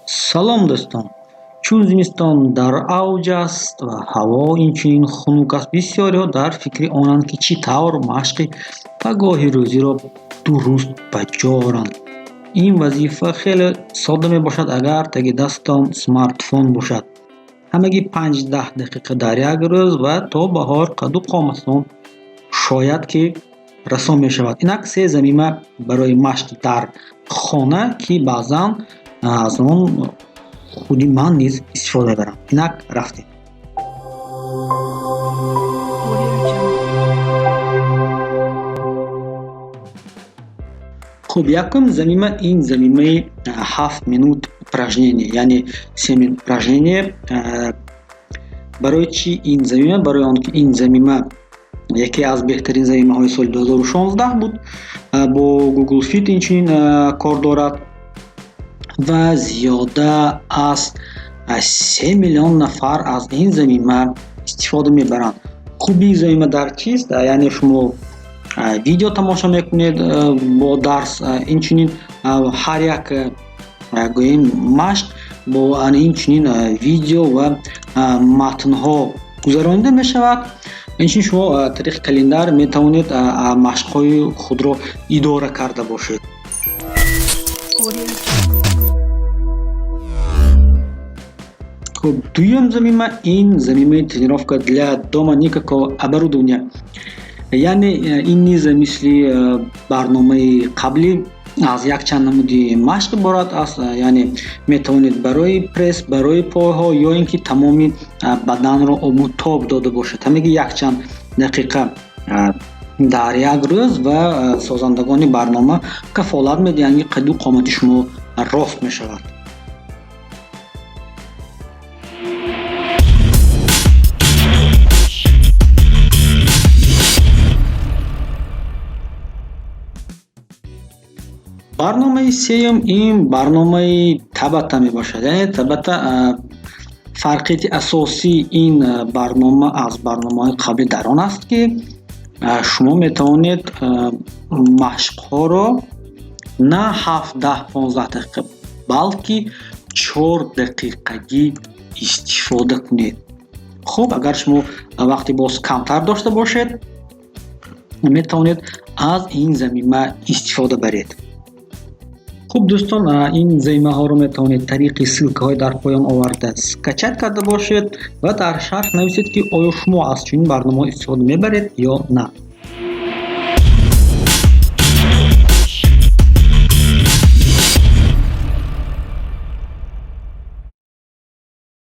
Салом, дӯстон! Чун зимистон дар авҷ аст ва ҳаво инчунин хунук аст, бисёриҳо дар фикри онанд, ки чӣ тавр машқи пагоҳи рӯзиро дуруст ба ҷо оранд. Ин вазифа хеле содда мебошад, агар таги дастатон смартфон бошад. Ҳамагӣ 5-10 дақиқа дар як рӯз ва то баҳор қаду қомататон шояд ки расон мешавад. Инак се замима барои машқ дар хона, ки баъзан аз он худи ман низ истифода мебарам. Инак рафтем. Хуб, якум замима ин замимаи 7 минут упражнение, яъне 7 упражнение. Барои чӣ ин замима? Барои он ки ин замима яке аз беҳтарин замимаҳои соли 2016 буд, бо Google Fit инчунин кор дорад ва зиёда аз 3 миллион нафар аз ин замима истифода мебаранд. Хубии замима дар чист? Яъне шумо видео тамошо мекунед бо дарс, инчунин ҳар як, гӯем, машқ бо инчунин видео ва матнҳо гузаронида мешавад. Инчунин шумо тариқи календар метавонед машқҳои худро идора карда бошед. Хуб, дуюм замима ин замимаи «Тренировка для дома, никакого оборудования», яъне ин низ мисли барномаи қаблӣ аз якчанд намуди машқ иборат аст. Яъне метавонед барои пресс, барои пойҳо ё ин ки тамоми баданро обу тоб дода бошед. Ҳамагӣ якчанд дақиқа дар як рӯз ва созандагони барнома кафолат медиҳанд, ки қаду қомати шумо рост мешавад. Барномаи сеюм ин барномаи Табата мебошад. Яъне Табата, фарқияти асосии ин барнома аз барномаҳои қаблӣ дар он аст, ки шумо метавонед машқҳоро на 7, 10, 15 дақиқа, балки 4 дақиқагӣ истифода кунед. Хуб, агар шумо вақти боз камтар дошта бошед, метавонед аз ин замима истифода баред. Хуб, дӯстон, ин замимаҳоро метавонед тариқи ссылкаҳои дар поён оварда скачать карда бошед ва дар шарҳ нависед, ки оё шумо аз чунин барномаҳо истифода мебаред ё на.